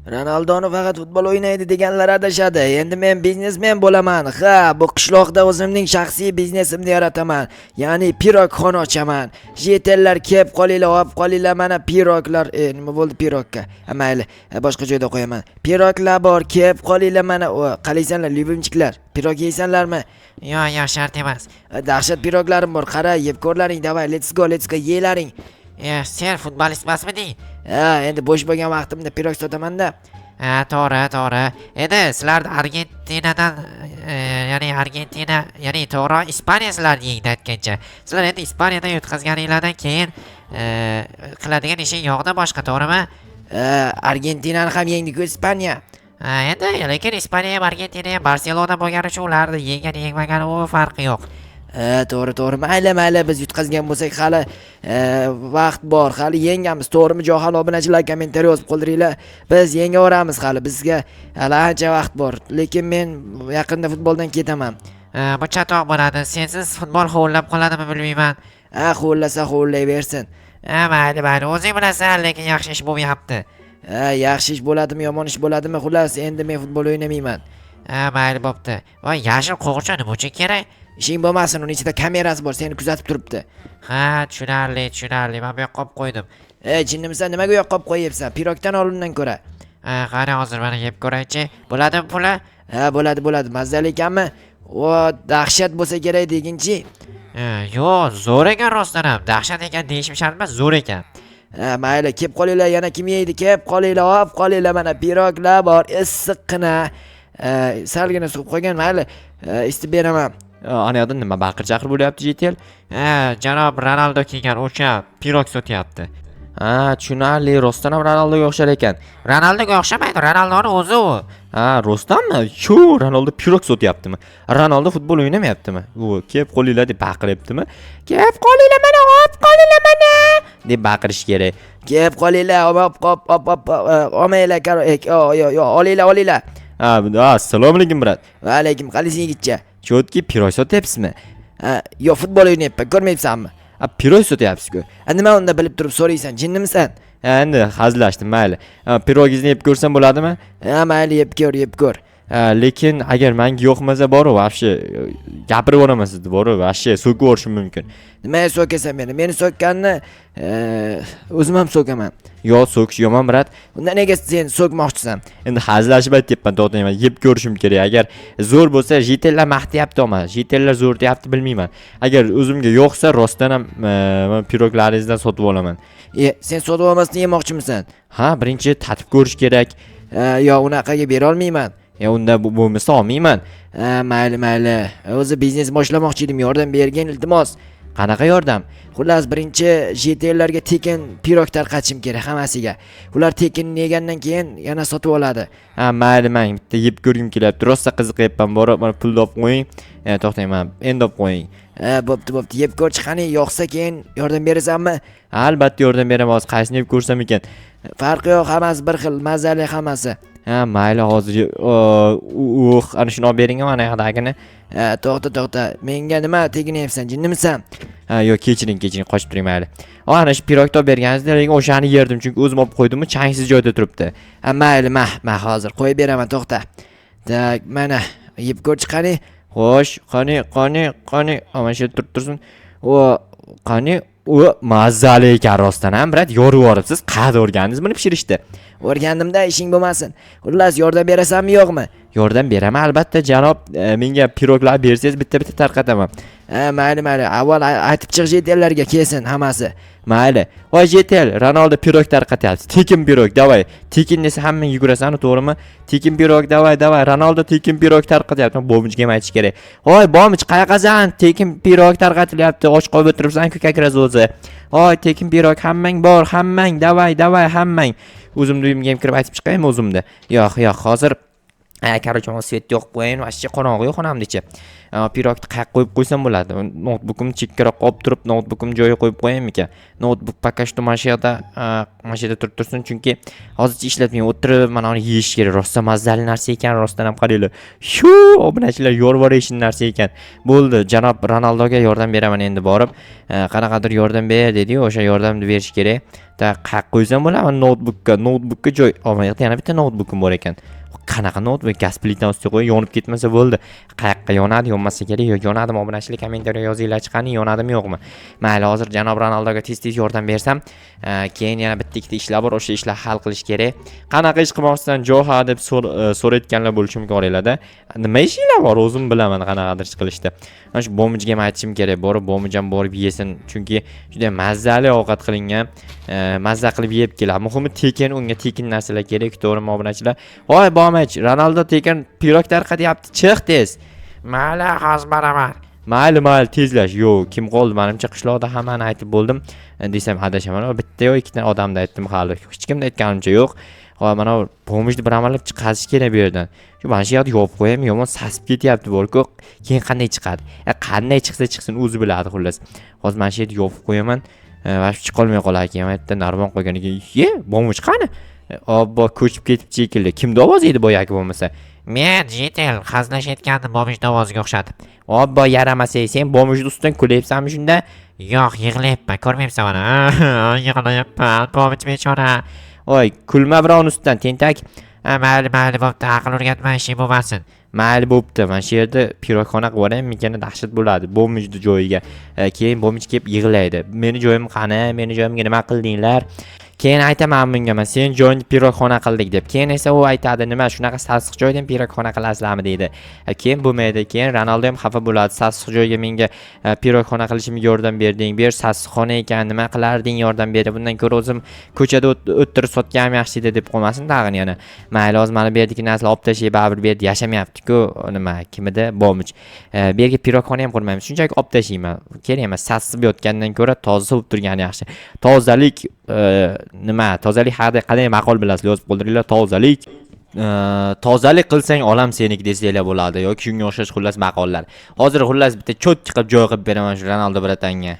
Ronaldoni faqat futbol o'ynaydi deganlar adashadi. Endi men biznesmen bo'laman. Ha, bu qishloqda o'zimning shaxsiy biznesimni yarataman. Ya'ni pirogxona ochaman. Житель lar, kelib qolinglar, olib qolinglar mana piroglar. E, nima bo'ldi pirogga? Ha, mayli, boshqa joyda qo'yaman. Piroglar bor, kelib qolinglar mana. O, qalaysanlar, любимчик lar? Pirog yeysanlarmi? Yo'q, yo'q, shart emas. Dahshat piroglarim bor. Qara, yeb ko'rlaring, давай, let's go, let's go, yeylaring. E, sen futbolist emasmiding? Ha, endi bo'sh bo'lgan vaqtimda pirog sotaman-da. Ha, to'g'ri, to'g'ri. Endi sizlar Argentinadan, ya'ni Argentina, ya'ni to'g'ri, Ispaniya sizlarni yengdi aytgancha. Sizlar endi Ispaniyadan yutqazganinglardan keyin qiladigan ishing yo'qda boshqa, to'g'rimi? Ha, Argentinani ham yengdik-ku, Ispaniya. Ha, endi lekin Ispaniya ham, Argentina ham Barselona bo'lgani uchun ularni yenggan yengmagani u farqi yo'q. Ha, to'g'ri, to'g'ri. Mayli, mayli, biz yutqazgan bo'lsak, hali vaqt bor, hali yengamiz, to'g'rimi, johil obunachilar? Kommentariy yozib qoldiringlar. Biz yengaveramiz hali, bizga hali ancha vaqt bor. Lekin men yaqinda futboldan ketaman. Ha, bu chatoq bo'ladi. Sensiz futbol huvullab qoladimi, bilmayman. Ha, huvillasa huvillayversin. Ha, mayli, mayli, o'zing bilasan, lekin yaxshi ish bo'lmayapti. Ha, yaxshi ish bo'ladimi, yomon ish bo'ladimi, xullas, endi men futbol o'ynamayman. Ha, mayli, bo'pti. Voy, yashil qo'g'irchoq nima uchun kerak? Ishing bo'lmasin, uni ichida kamerasi bor, seni kuzatib turibdi. Ha, tushunarli, tushunarli. Men bu yoqqa olib qo'ydim. Ey, jinnimisan, nimaga u yoqqa olib qo'yyapsan? Pirogdan ol undan ko'ra. Ha, qani, hozir mana yeb ko'raychi. Bo'ladimi puli? Ha, bo'ladi, bo'ladi. Mazali ekanmi? O, dahshat bo'lsa kerak deginchi. Ha, yo'q, zo'r ekan rostdan ham. Dahshat ekan deyishim shart emas, zo'r ekan. Ha, mayli, kelib qolinglar, yana kim yeydi? Kelib qolinglar, olib qolinglar, mana piroglar bor, issiqqina. Salgina suvib qolgan, mayli, isitib beraman. Ana yoqda nima baqir chaqir bo'lyapti, житель? Ha, janob Ronaldo kelgan, o'sha pirog sotyapti. Ha, tushunarli, rostdan ham Ronaldoga o'xshar ekan. Ronaldoga o'xshamaydi, Ronaldoni o'zi u. Ha, rostdanmi? Shu Ronaldo pirog sotyaptimi? Ronaldo futbol o'ynamayaptimi? U "Kelib qolinglar" deb baqiryaptimi? "Kelib qolinglar mana, olib qolinglar mana" deb baqirish kerak. Kelib qolinglar, op op op op, olmanglar, yo yo, olinglar, olinglar. Ha, assalomu alaykum, брат. Va alaykum, qalaysan, yigitcha? Чётко pirog sotyapsizmi? Ha, yo'q, futbol o'ynayapman, ko'rmayapsanmi? Ha, pirog sotyapsiz-ku. Ha, nima unda bilib turib so'raysan, jinnimisan? Ha, endi hazillashdim, mayli. Ha, pirogingizni yeb ko'rsam bo'ladimi? Ha, mayli, yeb ko'r, yeb ko'r. Ha, lekin agar menga yoqmasa boru, вообще gapirib yuboraman sizni boru, вообще so'kib yuborishim mumkin. Nimaga so'kasan meni? Meni so'kkanni o'zim ham so'kaman. Yo, so'kish yomon, брат. Unda nega sen so'kmoqchisan? Endi hazillashib aytyapman, to'xtang, yeb ko'rishim kerak. Agar zo'r bo'lsa, житель lar maqtayapti ama, житель lar zo'r deyapti, bilmayman. Agar o'zimga yoqsa, rostdan ham man piroglaringizdan sotib olaman. E, sen sotib olmasdan yemoqchimisan? Ha, birinchi tatib ko'rish kerak. Ha, yo, unaqaga berolmayman. E, unda bu bo'lmasa olmayman. Ha, mayli, mayli. O'zi biznes boshlamoqchi edim, yordam bergin, iltimos. Qanaqa yordam? Xullas, birinchi житель larga tekin pirog tarqatishim kerak hammasiga. Ular tekin yegandan keyin yana sotib oladi. Ha, mayli, man bitta yeb ko'rgim kelyapti. Rosa qiziqyapman. Borib, mana pulni olib qo'ying. E, to'xtang, mana endi olib qo'ying. Ha, bo'pti, bo'pti. Yeb ko'rchi, qani, yoqsa keyin yordam berasanmi? Albatta yordam beraman. Hozir qaysini yeb ko'rsam ekan? Farqi yo'q, hammasi bir xil, mazali hammasi. Ha, mayli, hozir uh, ana shuni olib bering, mana yoqdagini. Ha, to'xta, to'xta. Menga nima teginyapsan, jinnimisan? Ha, yo'q, kechiring, kechiring, qochib turing, mayli. O, ana shu pirogni olib berganingizda, lekin o'shani yerdim, chunki o'zim olib qo'ydim, changsiz joyda turibdi. Ha, mayli, mah, mah, hozir qo'yib beraman, to'xta. Так, mana, yeb ko'rchi, qani. Xo'sh, qani, qani, qani, mana shu yerda turib tursin. O, qani, u mazali ekan rostdan ham, брат, yorib yuboribsiz. Qayerda o'rgandingiz buni pishirishni? O'rgandimda, ishing bo'lmasin. Xullas, yordam berasanmi, yo'qmi? Yordam beraman albatta, janob. Menga piroglar bersangiz, bitta-bitta tarqataman. Ha, mayli, mayli. Avval aytib chiq житель larga, kelsin hammasi. Mayli. Voy, житель, Ronaldo pirog tarqatyapti. Tekin pirog, давай. Tekin desa hammang yugurasan, to'g'rimi? Tekin pirog, давай, давай. Ronaldo tekin pirog tarqatyapti. Bomijga ham aytish kerak. Voy, bomij, qayerqasan? Tekin pirog tarqatilyapti. Och qolib o'tiribsan-ku как раз o'zi. Voy, tekin pirog hammang bor, hammang, давай, давай, hammang. O'zimni uyimga ham kirib aytib chiqaymi o'zimda? Yo'q, yo'q, hozir Короче, mana свет ni yoqib qo'yayin, вообще qorong'u xonamni ichi. Pirogni qayoqqa qo'yib qo'ysam bo'ladi? Noutbukimni chekkaroqqa olib turib, noutbukimni joyiga qo'yib qo'yaymikan? Noutbuk пока что mana shu yerda turib tursin, chunki hozircha ishlatmay o'tirib, mana uni yeyish kerak. Rosa mazali narsa ekan, rostdan ham qaranglar. Shu obunachilar, yorib narsa ekan. Bo'ldi, janob Ronaldoga yordam beraman endi borib. Qanaqadir yordam ber dedi-yu, o'sha yordamni berish kerak. Ta qayoqqa qo'ysam bo'ladi noutbukka? Noutbukka joy. O, mana yoqda yana bitta noutbukim bor ekan. Qanaqa noutbuk? Gaz plitani ustiga qo'yib yonib ketmasa bo'ldi. Qayoqqa yonadi, yonmasa kerak yo yonadimi? Obunachilar, kommentariya yozinglar, qani yonadimi, yo'qmi? Mayli, hozir janob Ronaldoga tez-tez yordam bersam, keyin yana bitta ikkita ishlar bor, o'sha ishlarni hal qilish kerak. Qanaqa ish qilmoqchisan, Joha deb so'rayotganlar bo'lishi mumkin oranglarda. Nima ishinglar bor, o'zim bilaman qanaqadir ish qilishni. Mana shu bomijga ham aytishim kerak, borib bomij ham borib yesin, chunki juda mazali ovqat qilingan. Mazza qilib yeb keladi. Muhimi tekin, unga tekin narsalar kerak, to'g'rimi obunachilar? Voy bomij, Ronaldo tekin pirog tarqatyapti, chiq tez. Mayli, hozir boraman. Mayli, mayli, tezlash. Yo'q, kim qoldi? Manimcha qishloqda hammani aytib bo'ldim desam adashaman. Bitta yo ikkita odamni aytdim hali. Hech kimni aytganimcha yo'q. Hop, mana bomijni bir amallab chiqarish kerak bu yerdan. Shu mana shu yerda yopib qo'yaymi, yomon sasib ketyapti borku. Keyin qanday chiqadi? Qanday chiqsa chiqsin, o'zi biladi xullas. Hozir mana shu yerda yopib qo'yaman. Va shu chiqolmay qolar ekan. Mana yerda narvon qo'ygan ekan. Ye, bomij qani? Obbo, ko'chib ketibdi shekilli. Kimni ovozi edi boyagi bo'lmasa? Men Jitel hazillashayotgandim bomijni ovoziga o'xshatib. Obbo, yaramasay, sen bomijni ustidan kulyapsanmi shunda? Yo'q, yig'layapman, ko'rmayapsan mana. Yig'layapman, bomij bechora. Voy, kulma birovni ustidan, tentak. Ha, mayli, mayli, bo'pti, aql o'rgatma, ishing bo'lmasin. Mayli, bo'pti. Mana shu yerda pirogxona qilib yuboraymikan, dahshat bo'ladi. Bomijni joyiga. Keyin bomij kelib yig'laydi. Meni joyim qani? Meni joyimga nima qildinglar? Keyin aytaman bunga, man sen joyingni pirogxona qildik deb. Keyin esa u aytadi, nima shunaqa sassiq joydan pirogxona qilasizlarmi deydi. Keyin bo'lmaydi. Keyin Ronaldo ham xafa bo'ladi. Sassiq joyga menga pirogxona qilishimga yordam berding. Bu yer sassiqxona ekan, nima qilarding yordam berib. Bundan ko'ra o'zim ko'chada o'tirib sotganim yaxshi edi deb qo'ymasin tag'in yana. Mayli, hozir mana bu yerdagi narsalar olib tashlay, baribir bu yerda yashamayapti-ku. Nima, kim edi? Bomij. Bu yerga pirogxona ham qurmaymiz. Shunchaki olib tashlayman. Kerak emas. Sassib yotgandan ko'ra toza bo'lib turgani yaxshi. Tozalik nima? Tozalik haqida qanday maqol bilasizlar? Yozib qoldiringlar. Tozalik qilsang olam seniki desanglar bo'ladi yoki shunga o'xshash xullas maqollar. Hozir xullas bitta чётко qilib joy qilib beraman shu Ronaldo братан ga.